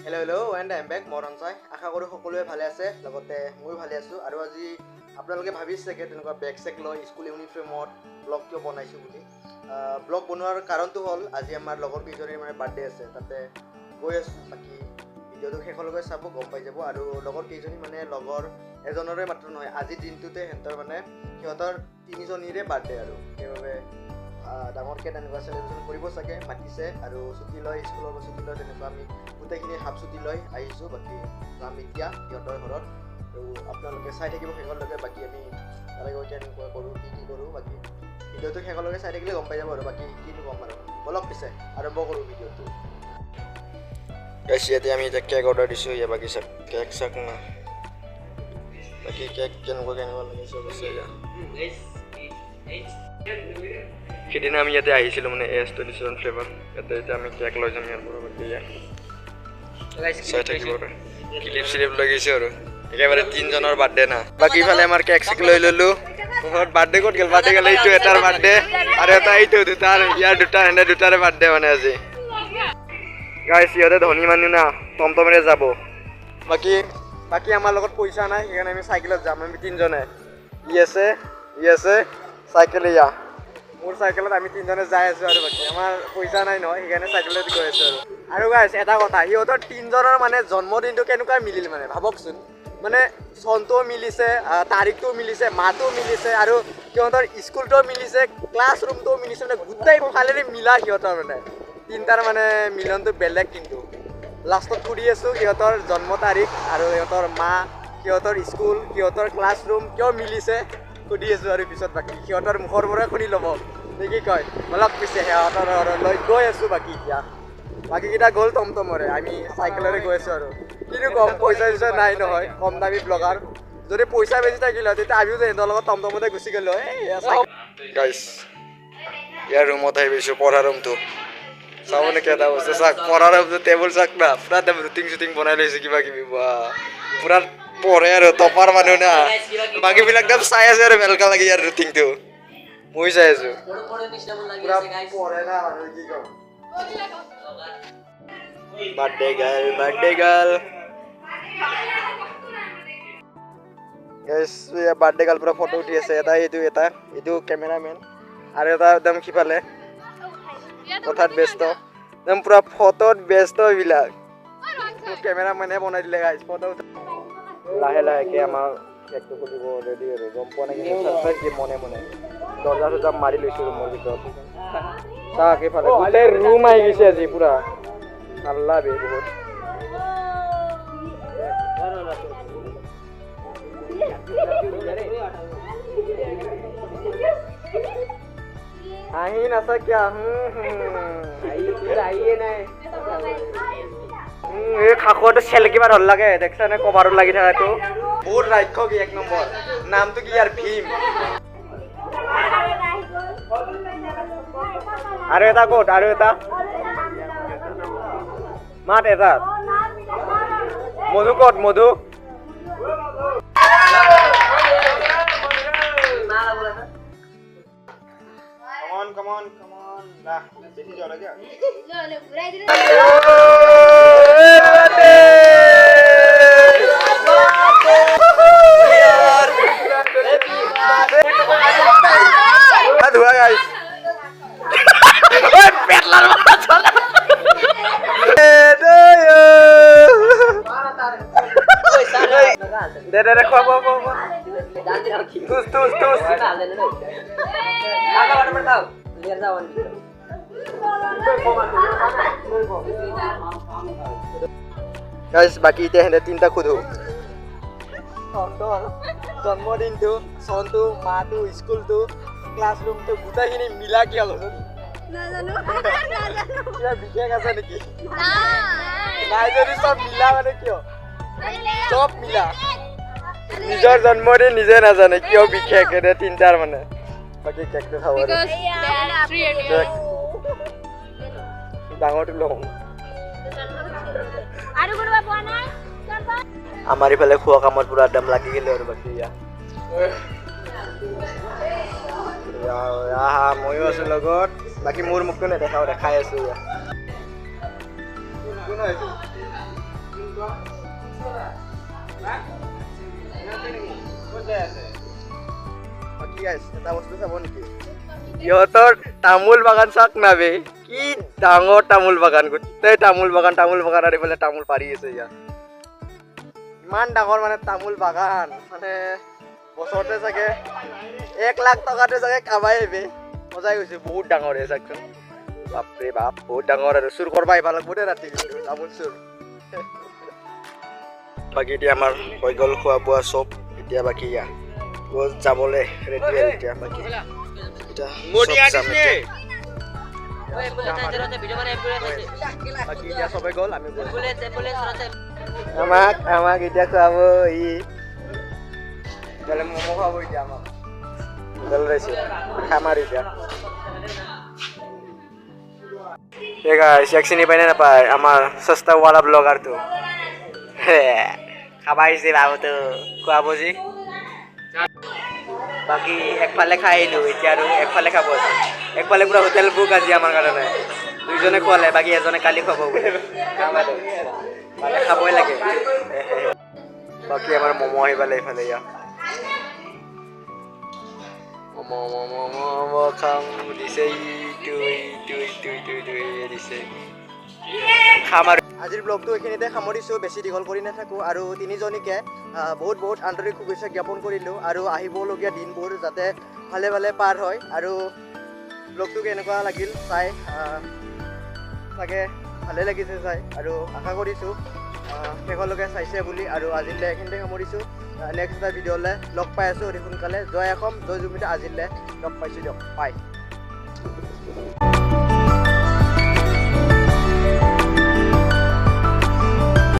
Hello hello and I am back মই ৰঞ্জয়। আশা কৰোঁ সকলোৱে ভালে আছে, লগতে ময়ো ভালে আছোঁ। আৰু আজি আপোনালোকে ভাবিছে চাগে তেনেকুৱা বেগ চেগ লৈ স্কুল ইউনিফৰ্মত ব্লগ কিয় বনাইছোঁ বুলি। ব্লগ বনোৱাৰ কাৰণটো হ'ল আজি আমাৰ লগৰ কেইজনীৰ মানে বাৰ্থডে আছে, তাতে গৈ আছোঁ। বাকী ভিডিঅ'টো শেষলৈকে চাব, গম পাই যাব। আৰু লগৰ কেইজনী মানে লগৰ এজনৰে মাত্ৰ নহয়, আজিৰ দিনটোতে সিহঁতৰ মানে সিহঁতৰ তিনিজনীৰে বাৰ্থডে আৰু সেইবাবে ডাঙৰকৈ তেনেকুৱা চেলিব্ৰেশ্যন কৰিব চাগে, মাতিছে। আৰু ছুটি লৈ স্কুলৰ পৰা ছুটি লৈ তেনেকুৱা আমি গোটেইখিনি হাফ ছুটি লৈ আহিছোঁ। বাকী যাম এতিয়া সিহঁতৰ ঘৰত আৰু আপোনালোকে চাই থাকিব শেষলৈকে। বাকী আমি তাতে গৈ কেনেকুৱা কৰোঁ, কি কি কৰোঁ, বাকী ভিডিঅ'টো শেষলৈকে চাই থাকিলে গম পাই যাব। আৰু বাকী কিনো ক'ম আৰু, বলক পিছে আৰম্ভ কৰোঁ ভিডিঅ'টো। গাইছ ইয়াতে আমি এতিয়া কেক অৰ্ডাৰ দিছোঁ। ইয়াৰ বাকী চাক কেক চাক না, বাকী কেক কেনেকুৱা কেনেকুৱা লাগিছে অৱশ্যে। সিদিনা আমি ইয়াতে আহিছিলোঁ মানে এছ 27 ফ্লেভাৰ। ইয়াতে এতিয়া আমি কেক লৈ যাম ইয়াৰ পৰা। বাকী চাই থাকিব আৰু ক্লিপ চিলিপ লৈ গৈছোঁ আৰু একেবাৰে তিনিজনৰ বাৰ্থডে না। বাকী ইফালে আমাৰ কেক চেক লৈ ল'লোঁ। বাৰ্থডে ক'ত গ'ল? বাৰ্থডে গ'লে এইটো এটাৰ বাৰ্থডে আৰু এটা এইটো দুটাৰ, ইয়াৰ দুটা, এনে দুটাৰে বাৰ্থডে মানে আজি। গাইছ সিহঁতে ধনী মানুহ না, টমটমেৰে যাব। বাকী বাকী আমাৰ লগত পইচা নাই, সেইকাৰণে আমি চাইকেলত যাম। আমি তিনিজনে, ই আছে, ই আছে, চাইকেল ইয়া মোৰ চাইকেলত আমি তিনিজনে যাই আছোঁ। আৰু বাকী আমাৰ পইচা নাই নহয়, সেইকাৰণে চাইকেলত গৈ আছোঁ। আৰু আৰু গাইছ এটা কথা, সিহঁতৰ তিনিজনৰ মানে জন্মদিনটো কেনেকুৱা মিলিল মানে ভাবকচোন। মানে চনটোও মিলিছে, তাৰিখটোও মিলিছে, মাহটোও মিলিছে, আৰু সিহঁতৰ স্কুলটোও মিলিছে, ক্লাছ ৰুমটোও মিলিছে, মানে গোটেই ফালেৰে মিলা সিহঁতৰ মানে তিনিটাৰ মানে মিলনটো বেলেগ। কিন্তু লাষ্টত সুধি আছোঁ সিহঁতৰ জন্ম তাৰিখ আৰু সিহঁতৰ মা, সিহঁতৰ স্কুল, সিহঁতৰ ক্লাছ ৰুম কিয় মিলিছে সুধি আছোঁ। আৰু পিছত বাকী সিহঁতৰ মুখৰ পৰাই শুনি ল'ব নে কি কয়। বলক পিছে সিহঁতৰ ঘৰলৈ গৈ আছোঁ। বাকী এতিয়া বাকীকেইটা গ'ল টমটমৰে, আমি চাইকেলেৰে গৈ আছোঁ। আৰু কিনো কম, পইচা চইচা নাই নহয়, কম দামী ব্লগাৰ। যদি পইচা বেছি থাকিল হয় তেতিয়া আমিও সিহঁতৰ লগত টমটমতে গুচি গ'লো হয়। গাইছ ইয়াৰ ৰুমত আহি পাইছোঁ, পঢ়া ৰুমটো চাব নেকি এটা বস্তু চাওক। পঢ়া ৰুমটো টেবুল চাওক না, পুৰা একদম ৰুটিং চুটিং বনাই লৈছে কিবা কিবি, বা পুৰা পঢ়ে আৰু টপাৰ মানুহ না। বাকীবিলাক একদম চাই আছে আৰু বেলকা লাগি ইয়াৰ ৰুটিংটো, ময়ো চাই আছো। পুৰা পঢ়ে না মানুহ, কি কম। Birthday girl, birthday girl guys, birthday girl পুৰা ফটো উঠি আছে। এটা এইটো, এটা এইটো কেমেৰামেন, আৰু এটা একদম সিফালে কথাত ব্যস্ত, একদম পুৰা ফটোত ব্যস্ত এইবিলাক। কেমেৰামেনে বনাই দিলে গাইছ ফটো। লাহে লাহেকে আমাৰ কেকটো খুলিব ৰেডি আৰু গম পোৱা নাই কিন্তু ছাৰপ্ৰাইজ দিম মনে মনে। দৰ্জা চৰ্জা মাৰি লৈছোঁ ৰুমৰ ভিতৰত। চাওক এইফালে গোটেই ৰুম আহি গৈছে আজি পুৰা হাল্লা বে বহুত। হাঁহি নাচা কিয়? এই খাখোৱাটো চেলকিবা ধৰ লাগে, দেখছা নে কভাৰত লাগি থকাটো বহুত ৰাক্ষস এক নম্বৰ। নামটো কি ইয়াৰ? ভীম। আৰু এটা ক'ত? আৰু এটা মাত, এটা মধু ক'ত? মধু Come on, come on. Nah, বেশি জল আছে। ধোৱা গাইছ। দে দে দে, খোৱা খোৱা খোৱা। টুচ টুচ টুচ। গাইছ বাকী এতিয়া সিহঁতে তিনিটা সোধো, তহঁতৰ জন্মদিনটো, চনটো, মাহটো, স্কুলটো, ক্লাছ ৰুমটো গোটেইখিনি মিলা কিয় কচোন? কিবা বিশেষ আছে নেকি? নাই যদি চব মিলা মানে কিয় চব মিলা? নিজৰ জন্মদিন নিজে নাজানে কিয় বিশেষ এতিয়া তিনিটাৰ মানে। বাকী কেকটো খাব, ডাঙৰটো লওঁ। আমাৰ ইফালে খোৱা কামত পুৰা একদম লাগি গ'লো। আৰু বাকী ময়ো আছো লগত। বাকী মোৰ মুখটো নেদেখাও, দেখাই আছো। কোন আহিছে? বাকী গাইছ এটা বস্তু চাব নেকি, ইহঁতৰ তামোল বাগান চাওক না বে, কি ডাঙৰ তামোল বাগান, গোটেই তামোল বাগান, তামোল বাগান আৰু এইফালে তামোল পাৰি আছে ইয়াত। ইমান ডাঙৰ মানে তামোল বাগান, মানে বছৰতে চাগে 1 লাখ টকাটো চাগে কামাই বে। মজাই গৈছে, বহুত ডাঙৰ এই চাওকচোন, বাপৰে বাপ বহুত ডাঙৰ। আৰু চুৰ কৰিব আহিব লাগিব দেই ৰাতি, কিন্তু তামোল চুৰ। বাকী এতিয়া আমাৰ হৈ গ'ল খোৱা বোৱা চব, এতিয়া বাকী ইয়াত যাবলৈ ৰেডি আৰু এতিয়া বাকী এতিয়া চব যাম এতিয়া। বাকী এতিয়া চবে গ'ল, আমি আমাক আমাক এতিয়া খুৱাব ই, ম'ম' খুৱাব এতিয়া আমাক। ৰৈছে খাম আৰু এতিয়া। ইয়াক চিনি পাই নে নাপায় আমাৰ সস্তাৱালা ব্লগাৰটো, খাব আহিছে বাবুটো, খুৱাব যি। বাকী একফালে খাই আহিলোঁ, এতিয়া আৰু একফালে খাব আছে। একফালে পুৰা হোটেল বুক আজি আমাৰ কাৰণে, দুইজনে খোৱালে, বাকী এজনে কালি খুৱাব বোলে। মানে খাবই লাগে। বাকী আমাৰ ম'ম' আহি পালে এইফালে, ইয়াত ম'ম' ম'ম' ম'ম' খাম দিছে, ইটো ইটো ইটো ইটো ইটো দিছে, খাম আৰু। আজিৰ ব্লগটো এইখিনিতে সামৰিছোঁ, বেছি দীঘল কৰি নাথাকোঁ। আৰু তিনিজনীকে বহুত বহুত আন্তৰিক শুভেচ্ছা জ্ঞাপন কৰিলোঁ, আৰু আহিবলগীয়া দিনবোৰ যাতে ভালে ভালে পাৰ হয়। আৰু ব্লগটো কেনেকুৱা লাগিল চাই চাগে ভালে লাগিছে চাই, আৰু আশা কৰিছোঁ শেষলৈকে চাইছে বুলি। আৰু আজিলৈ এইখিনিতে সামৰিছোঁ, নেক্সট এটা ভিডিঅ'লৈ লগ পাই আছোঁ অতি সোনকালে। জয় অসম, জয় জুবিন। আজিলৈ লগ পাইছোঁ দিয়ক, বাই।